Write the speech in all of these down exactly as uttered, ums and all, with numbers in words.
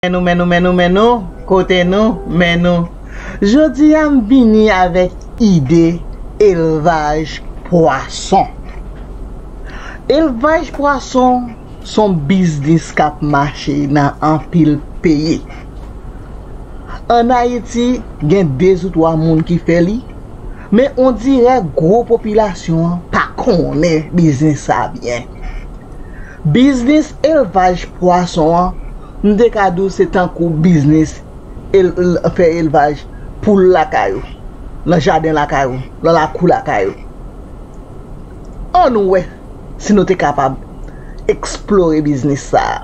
Men nou, men nou, men nou, men nou, kote nou, men nou. Jodi a m vini avèk ide elvaj pwason. Elvaj pwason s on biznis k ap mache nan anpil peyi. Ann Ayiti, gen de ou twa moun ki fè li, men on dirè gwo popilasyon an pa konnen biznis sa byen. Biznis elvaj pwason an, m te ka di w se tankou biznis el, el, fè elvaj poul lakay ou, nan jaden lakay ou, nan lakou lakay ou. Ann wè si nou te kapab eksplore biznis sa a.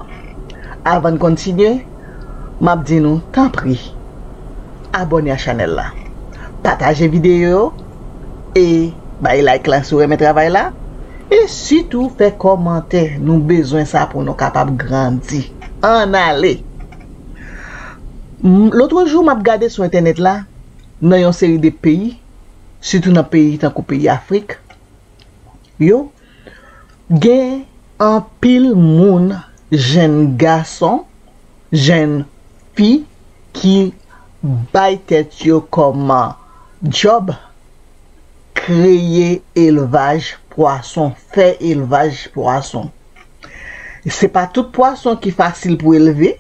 Avan n kontinye, m ap di nou, tanpri, abòne a chanèl la, pataje videyo yo e bay like la si w renmen travay la. E sitou fè kòmantè, nou bezwen sa pou nou kapab grandi. Ann ale! M, lotrejou, m ap gade sou entènèt la, nan yon seri de peyi, sitou nan peyi tankou peyi Afrik, yo, gen anpil moun, jenn gason, jenn fi, ki bay tèt yo kòm djòb, kreye elvaj pwason, fè elvaj pwason. Se pa tout pwason ki fasil pou elve,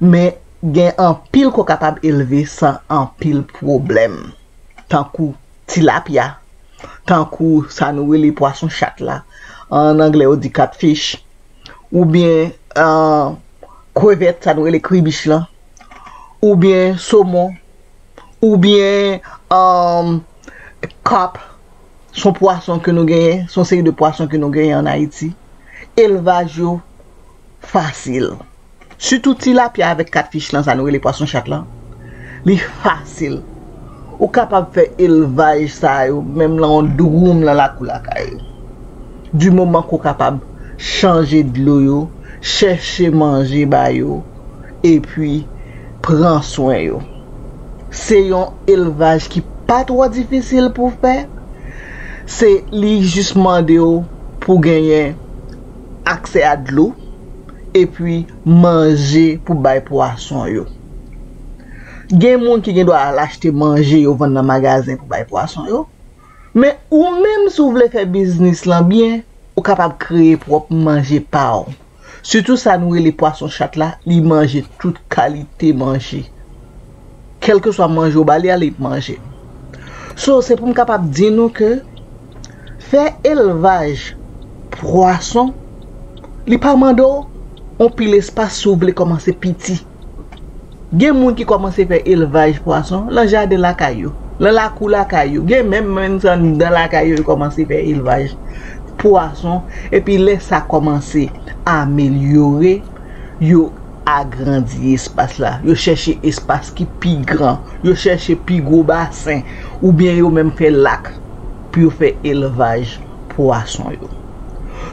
men gen anpil ke w kapab elve san anpil pwoblèm. Tankou tilapya, tankou sa nou rele pwason chat la, an anglè yo di catfish, oubyen, ah, krevèt, sa nou rele kribich lan, oubyen somon, oubyen, um, carp, s on pwason ke nou genyen, s on seri de pwason ke nou genyen ann Ayiti. Elvaj yo fasil. Sitou tilapya avèk catfish lan, sa nou rele pwason chat lan, li fasil. Ou kapab fè elvaj sa yo, menm nan yon dwoum nan lakou lakay ou. Di moman ke w kapab chanje dlo yo, chèche manje ba yo, epi pran swen yo. Se yon elvaj ki pa twò difisil pou fè. Se, li jis mande w pou genyen aksè a dlo, epi manje pou bay pwason yo. Gen moun ki gen dwa al achte manje yo vann nan magazen pou bay pwason yo. Men ou menm, si w vle fè biznis lan byen, ou kapab kreye pwòp manje pa w. Sitou sa nou rele pwason chat la, li manje tout kalite manje. Kèlkeswa manje w ba li a, li manje. So, se pou m kapab di nou ke fè elvaj pwason, li pa mande w anpil espas si w vle kòmanse piti. Gen moun ki kòmanse fè elvaj pwason nan jaden lakay yo, nan lakou lakay yo. Gen menm moun se anndan lakay yo, yo kòmanse fè elvaj pwason. Epi lè sa kòmanse amelyore, yo agrandi espas la. Yo chèche espas ki pi gran. Yo chèche pi gwo basen. Oubyen yo menm fè lak pou yo fè elvaj pwason yo.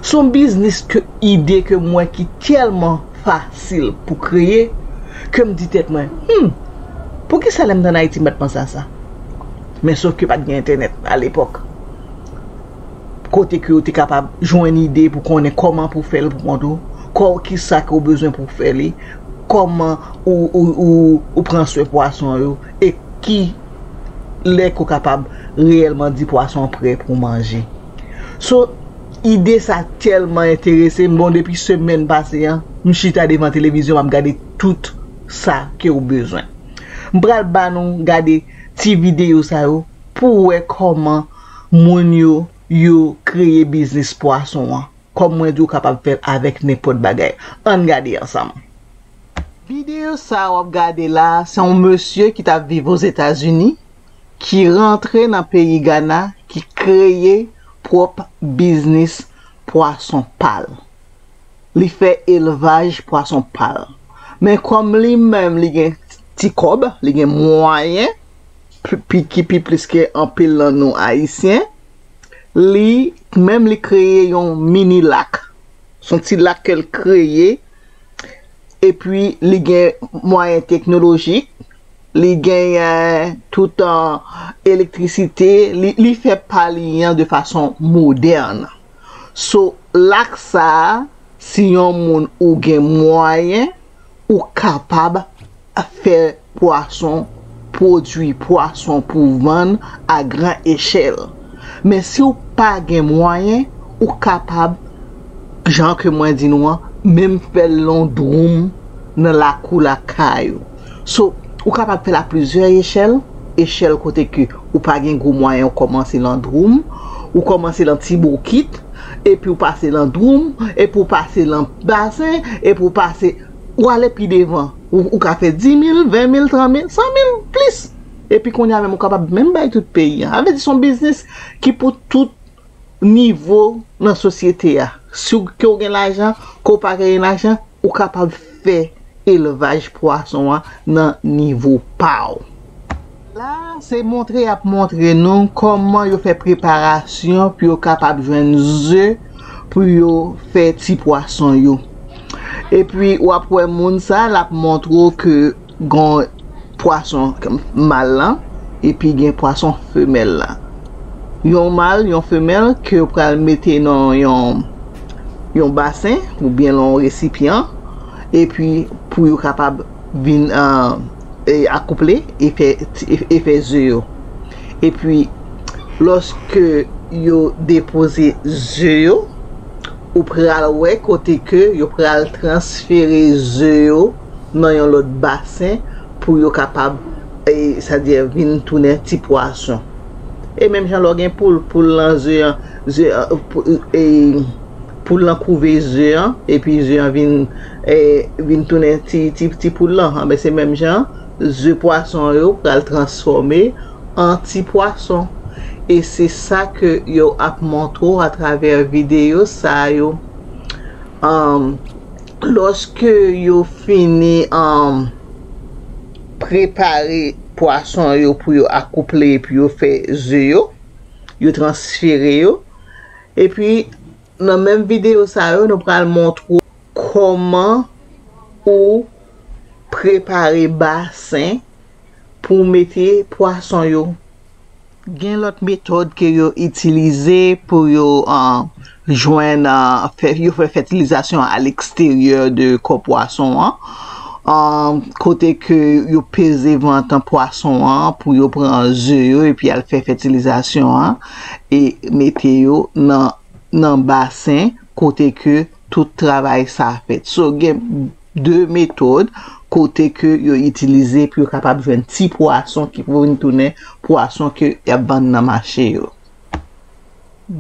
S on biznis ke, ide ke m wè ki tèlman fasil pou kreye, ke m di tèt mwen, hmm, poukisa lè m t ann Ayiti m pa t panse a sa? Men sòf ke pa t gen entènèt alepòk. Kote ke w te kapab jwenn ide pou konnen kòman pou fè l pou kont ou, kò, kisa ke w bezwen pou fè li, kòman ou, ou, ou, ou pran swen pwason yo, e ki lè ke w kapab reyèlman di pwason an prè pou manje. So, ide sa tèlman enterese m, bon, depi semèn pase an, m chita devan televizyon, m ap gade tout sa ke w bezwen. M pral ba nou gade ti videyo sa yo pou w wè kòman moun yo, yo kreye biznis pwason an. Kòm mwen di, w kapab fè l avèk nenpòt bagay. Ann gade ansanm. Videyo sa a w ap gade la a, se yon mesye ki t ap viv Ozetazini, ki rantre nan peyi Gana, ki kreye pwòp biznis pwason pa l. Li fè elvaj pwason pa l. Men kòm li menm li gen ti kòb, li gen mwayen, pi, pi, ki pi plis ke anpil nan nou Ayisyen, li menm li kreye yon mini lak. S on ti lak ke l kreye, epi li gen mwayen teknolojik, li genyen tout, ah, elektrisite, li, li fè pa li an de fason modèn. So, lak sa a, si yon moun ou gen mwayen, ou kapab fè pwason, pwodui pwason pou vann a gran echèl. Men si w pa gen mwayen, ou kapab, jan ke mwen di nou an, menm fè l nan yon dwoum nan lakou lakay ou. So, ou kapab fè l a plizyè echèl, echèl kote ke ou pa gen gwo mwayen, ou kòmanse nan dwoum, ou kòmanse nan ti bokit, epi ou pase nan dwoum, epi ou pase nan basen, epi ou pase, ou ale pi devan. Ou, ou ka fè dis mil, ven mil, trant mil, san mil, plis. Epi kounye a menm, ou kapab menm bay tout peyi an. Sa vle di, se yon biznis ki pou tout nivo nan sosyete a. Si w, ke w gen lajan, ke w pa gen lajan, ou kapab fè elvaj pwason an nan nivo pa w. La, se montre y ap montre nou kòman yo fè preparasyon pou yo kapab jwenn ze pou yo fè ti pwason yo. Epi, w ap wè moun sa, l ap montre w ke gen pwason mal lan, epi gen pwason femèl la. Yon mal, yon femèl ke yo pral mete nan yon, yon basen oubyen nan yon resipyan, epi pou yo kapab vin, ah, e, akouple e fè, e, e fè ze yo. Epi, lòske yo depoze ze yo, ou pral wè kote ke yo pral transfere ze yo nan yon lòt basen pou yo kapab, e, sa di, vin tounen ti pwason. E menm jan lè w gen poul, poul lan ze an, ze an, pou, e, poul lan kouve ze an, epi ze an vin, e, vin tounen ti, ti, ti poul lan. Anben, se menm jan, ze pwason yo pral transfòme an ti pwason. E se sa ke yo ap montre w atravè videyo sa yo. Ann, lòske yo fini, ann, prepare pwason yo pou yo akouple, pou yo fè ze yo, yo transfere yo. Epi, nan menm videyo sa yo, nou pral montre w kòman ou prepare basen pou w mete pwason yo. Gen lòt metòd ke yo itilize pou yo, ah, jwenn, ah, fè, yo fè fètilizasyon a leksteryè de kò pwason an. Ah, kote ke yo peze vant an pwason an pou yo pran ze yo epi al fè fètilizasyon an e mete yo nan, nan basen kote ke tout travay sa fèt. So, gen de metòd kote ke yo itilize pou yo kapab jwenn ti pwason ki pou vin tounen pwason ke y ap vann nan mache yo.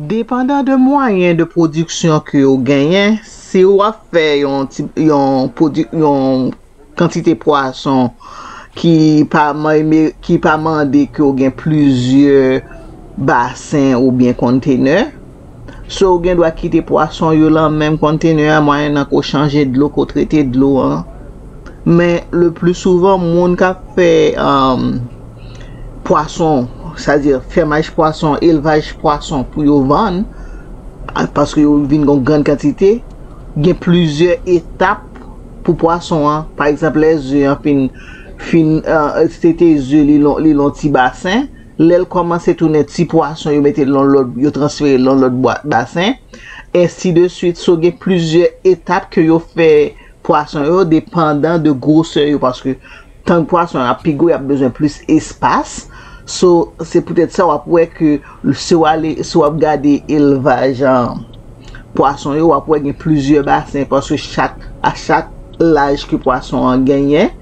Depandan de mwayen de pwodiksyon ke w genyen, si w ap fè yon ti, yon pwodi-, yon kantite pwason ki pa man-, ki pa mande ke w gen plizyè basen oubyen kontenè, so w gen dwa kite pwason yo lan menm kontenè a, mwayennan ke w chanje dlo, ke w trete dlo an. Men, le pli souvan, moun k ap fè, um, pwason, sa di fèmaj pwason, elvaj pwason pou yo vann, a, paske yo vin gon grann kantite, gen plizyè etap pou pwason an. Pa egzanp, lè ze an fin, fin, ah, se te ze li lon, li lon ti basen, lè l kòmanse tounen ti pwason, yo mete l lon lòt, yo transfere l lon lòt bwa-, basen, ensi de swit. So, gen plizyè etap ke yo fè pwason yo, depandan de gwosè yo, paske tank pwason yo ap pi gwo, y ap bezwen plis espas. So, se poutèt sa w ap wè ke si w ale, si w ap gade elvaj, ah, pwason yo, w ap wè gen plizyè basen, paske chak, a chak laj ke pwason an genyen,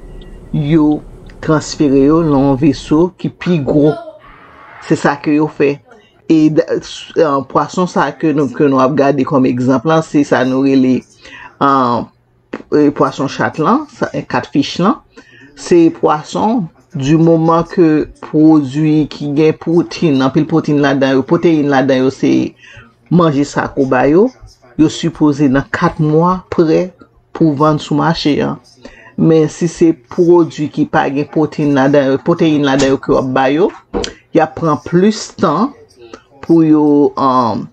yo transfere yo nan yon veso ki pi gwo. Se sa ke yo fè. E da-, s-, ah, pwason sa ke nou, ke nou ap gade kòm egzanp lan, se sa nou rele, ah, e, pwason chat lan, sa, e, catfish lan. Se pwason, di moman ke pwodui ki gen pwotin, anpil pwotin ladan yo, pwoteyin ladan yo, se manje sa ke w ba yo, yo sipoze nan kat mwa prè pou vann sou mache an. Men si se pwodui ki pa gen pwotin ladan yo, pwoteyin ladan yo ke w ap ba yo, y ap pran plis tan pou yo, um,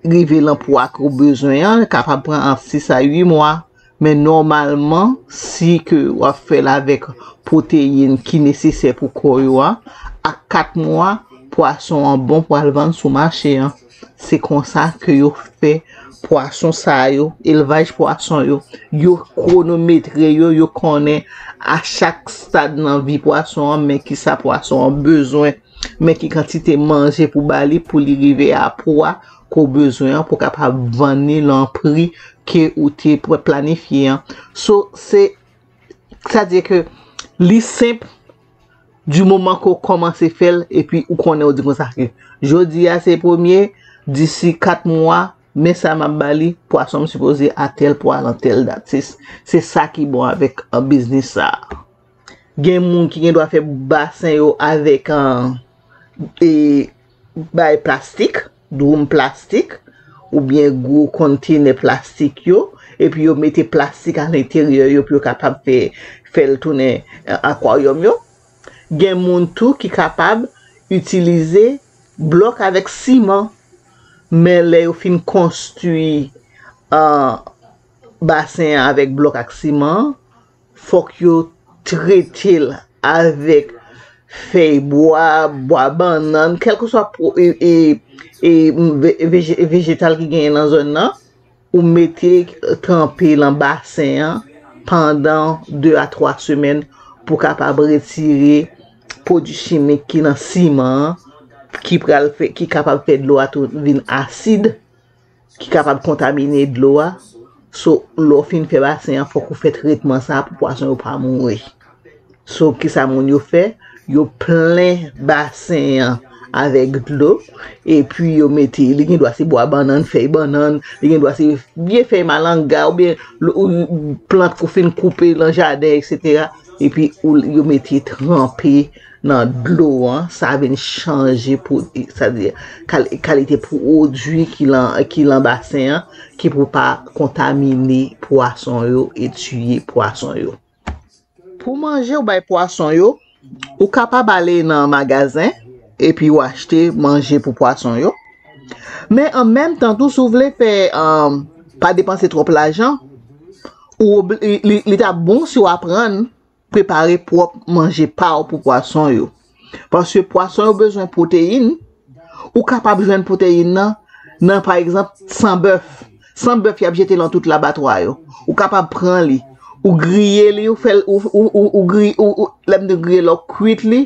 rive lan pwa ke w bezwen an, kapab pran ant sis a uit mwa. Men nòmalman, si ke w ap fè l avèk pwoteyin ki nesesè pou kò yo a, a kat mwa, pwason an bon pou al vann sou mache an. Se konsa ke yo fè pwason sa yo, elvaj pwason yo. Yo kwonometre yo, yo konnen a chak stad nan vi pwason an, men kisa pwason an bezwen, men ki kantite manje pou ba li pou li rive a pwa ke w bezwen an, pou w kapab vann li nan pri ke ou te pl-, planifye an. So, se, sa di ke li senp di moman ke w kòmanse fè l, epi ou konnen, ou di konsa ke jodi a se premye, disi kat mwa, men sa m ap ba li, pwason m sipoze a tèl pwa nan tèl dat. Se, se sa ki bon avèk, uh, biznis sa a. Gen moun ki gen dwa fè basen yo avèk, uh, e, bay plastik, drum plastik, oubyen gwo kontenè plastik yo, epi yo mete plastik alenteryè yo pou yo kapab fè, fè l tounen, uh, akwaryòm yo. Gen moun tou ki kapab itilize blòk avèk siman. Men lè yo fin konstwi, uh, basen an avèk blòk ak siman, fòk yo trete l avèk fèy bwa, bwa bannann, kèlkeswa pwo-, e, e, e, ve-, veje-, vejetal ki genyen nan zòn nan, ou mete tranpe nan basen an pandan de a twa semèn pou kapab retire pwodui chimik ki nan siman an, ki pral fè, ki kapab fè dlo a tou vin asid, ki kapab kontamine dlo a. So, lè w fin fè basen an, fòk ou fè tretman sa a pou pwason yo pa mouri. So, kisa moun yo fè? Yo plen basen an avèk dlo, epi yo mete, li gen dwa se bwa bannann, fèy bannann, li gen dwa se vye fèy malanga, oubyen lo-, ou, plant ou fin koupe nan jaden, etsetera. Epi ou, yo mete tranpe nan dlo an, sa vin chanje pou, sa di, kal-, kalite pwodui ki lan, ki lan basen an, ki pou pa kontamine pwason yo e tiye pwason yo. Pou manje ou bay pwason yo, ou kapab ale nan magazen epi ou achte manje pou pwason yo. Men an menm tan tou, si w vle fè, um, pa depanse twòp lajan, ou obli-, li, li, li ta bon si w aprann prepare pwòp manje pa w pou pwason yo. Paske pwason yo bezwen pwoteyin, ou kapab jwenn pwoteyin nan, nan, pa egzanp, san bèf. San bèf y ap jete lan tout labatwa yo. Ou kapab pran li, ou griye li, ou fè l, ou, ou, ou, ou griye, ou, ou, lè m di griye, lè w kwit li,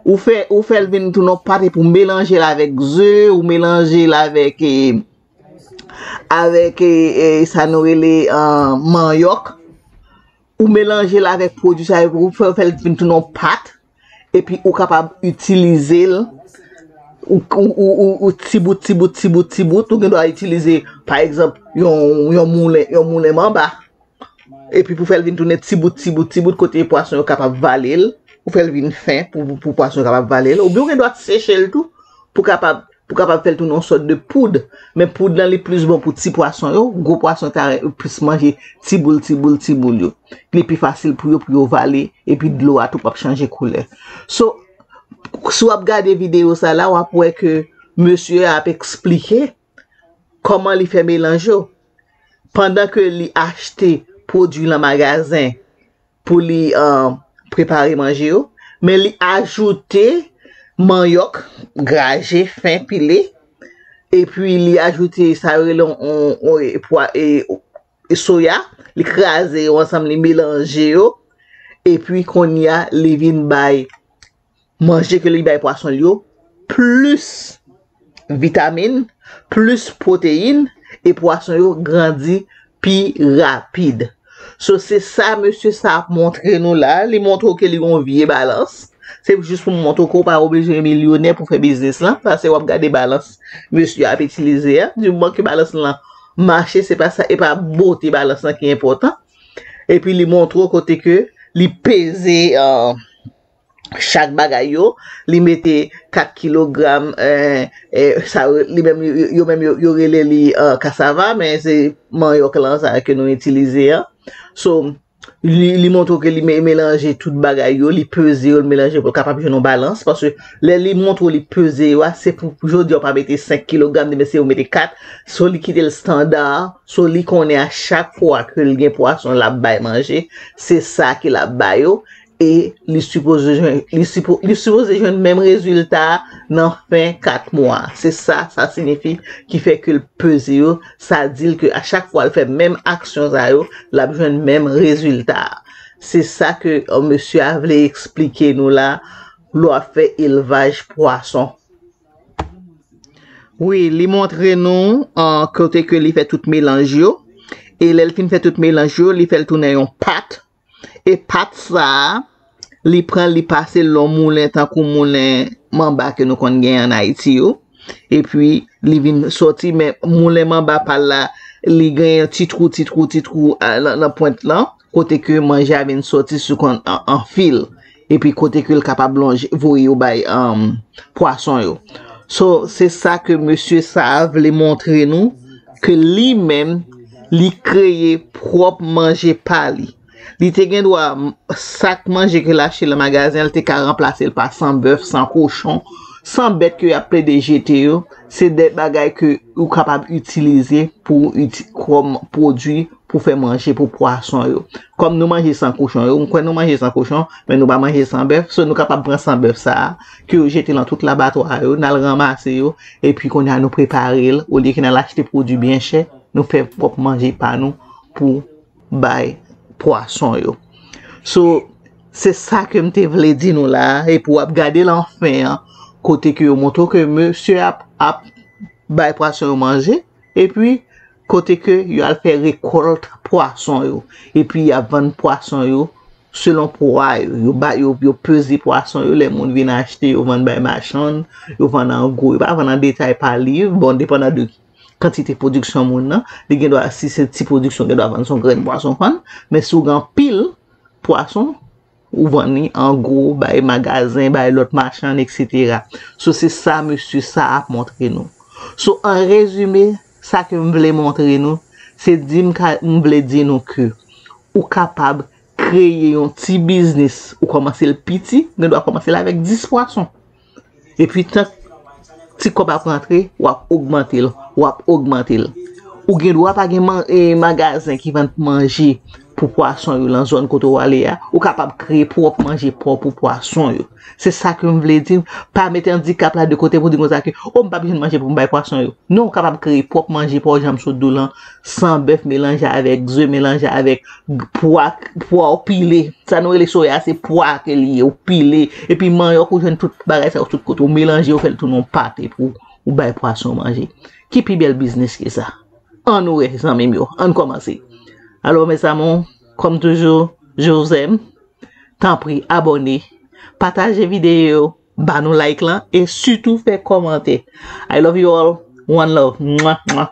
ou fè, ou fè l vin tounen yon pat epi w melanje l avèk ze, ou melanje l avèk, e, avèk, e, e, sa nou rele, e, manyòk. Ou melanje l avèk pwodui sa yo, ou fè, fè l vin tounen yon pat, epi ou kapab itilize l, ou, ou, ou, ou, ou ti bout, ti bout, ti bout, ti bout, ou gen dwa itilize, pa egzanp, yon, yon moulen, yon moulen manba. Epi pou fè l vin tounen ti bout, ti bout, ti bout, kote pwason yo kapab vale l, ou fè l vin fen pou, pou, pou pwason yo kapab vale l. Oubyen ou gen dwa seche l tou pou kapab, pou kapab fè l tounen yon sòt de poud. Men poud lan, li plis bon pou ti pwason yo. Gwo pwason ta plis manje ti boul, ti boul, ti boul yo. Li pi fasil pou yo, pou yo vale, epi dlo a tou p ap chanje koulè. So, si w ap gade videyo sa la, w ap wè ke mesye a ap eksplike kòman li fè melanj yo. Pandan ke li achte pwodui lan magazen pou li, eh, prepare manje yo, men li ajoute manyòk graje, fen, pile, epi li ajoute sa yo rele on, on, on, e, pwa, e, e soya, li kraze yo ansanm, li melanje yo, epi kounye a, li vin bay manje ke li bay pwason l yo plis vitamin, plis pwoteyin, e pwason yo grandi pi rapid. So, se sa mesye sa ap montre nou la. Li montre w ke li gon vye balans. Se jis pou montre w ke w pa oblije milyonè pou fè biznis lan. Paske w ap gade balans mesye ap itilize a. Di moman ke balans lan mache, se pa sa, e pa bote balans lan ki enpòtan. Epi li montre w kote ke li peze, eh, chak bagay yo, li mete kat kilogram, eh, eh, sa yo, li menm, yo, yo, yo menm, yo, yo rele li, eh, kasava, men se manyòk lan sa ke nou itilize an. So, li, li montre w ke li me-, melanje tout bagay yo, li peze yo, li melanje pou l kapab jwenn yon balans, paske lè li montre w li peze yo a, se pou, pou jodi a w pa mete senk kilogram, demen se ou mete kat, so li kite l estanda, so li konnen a chak fwa ke l gen pwason l ap bay manje, se sa ke l ap ba yo, e li sipoze jwenn li sipo, li sipoze jwenn menm rezilta nan fen kat mwa. Se sa sa siyifi ki fè ke l peze yo. Sa di l ke a chak fwa l fè menm aksyon sa yo, l ap jwenn menm rezilta. Se sa ke uh, mesye a vle eksplike nou la lè w ap fè elvaj pwason. Wi, li montre nou uh, kote ke li fè tout melanj yo. E lè l fin fè tout melanj yo, li fè l tounen yon pat. E pat sa a, li pran, li pase l lon moulen tankou moulen manba ke nou konn gen an Ayiti yo. Epi li vin sòti, men moulen manba pa l la, li gen ti twou, ti twou, ti twou nan pwent lan, kote ke manje a vin sòti sou konn an fil. Epi kote ke l kapab lonje, voye yo bay pwason yo. So, se sa ke mesye sa a vle montre nou, ke li menm, li kreye pwòp manje pa li. Li te gen dwa, sak manje ke l achte nan magazen an, li te ka ranplase l pa san bèf, san kochon, san bèt ke y ap plede jete yo. Se de bagay ke ou kapab itilize pou kòm pwodui pou fè manje pou pwason yo. Kòm nou manje san kochon yo, m kwè nou manje san kochon, men nou pa manje san bèf, so nou kapab pran san bèf sa a, ke yo jete nan tout labatwa yo, n al ranmase yo, epi kounye a nou prepare l, olye ke n al achte pwodui byen chè, nou fè pwòp manje pa nou pou bay pwason yo. So, se sa ke m te vle di nou la, epi w ap gade lan fen an, kote ke yo montre w ke mesye ap, ap bay pwason yo manje, epi kote ke yo al fè rekòlt pwason yo, epi y ap vann pwason yo selon pwa yo, yo ba, yo, yo peze pwason yo, lè moun vin achte, yo vann bay machann, yo vann an gwo, yo pa vann an detay pa liv, bon, depandan de kantite pwodiksyon moun nan, li gen dwa, si se ti pwodiksyon, gen dwa vann se yon grenn pwason fann, men si w gen anpil pwason, ou vann li an gwo, bay magazen, bay lòt machann, etsetera. So, se sa mesye sa ap montre nou. So, an rezime, sa ke m vle montre nou, se di m ka, m vle di nou ke ou kapab kreye yon ti biznis, ou kòmanse l piti, gen dwa kòmanse l avèk dis pwason. Epi tan ti kòb ap rantre, w ap ogmante l, w ap ogmante l. Ou gen dwa pa gen man, e, magazen ki vann manje pou pwason yo lan zòn kote w ale a, ou kapab kreye pwòp manje pa w pou pwason yo. Se sa ke m vle di, pa mete andikap la de kote pou di konsa ke, o, m p ap jwenn manje pou m bay pwason yo. Non, ou kapab kreye pwòp manje pa w, jan m sot di w lan, san bèf melanje avèk ze, melanje avèk pwa, pwa w pile. Sa nou rele soya, se pwa ke li ye, ou pile. Epi manyòk, ou jwenn tout bagay sa yo tout kote, ou melanje, ou fè l tounen yon pate pou ou bay pwason manje. Ki pi bèl biznis ke sa? Ann wè, zanmi m yo, ann kòmanse. Alò, mes amours, kòm toujou, je vous aime. Tanpri, abòne, pataje videyo, ba nou like lan, e sitou fè kòmantè. I love you all. One love. Mwa, mwa.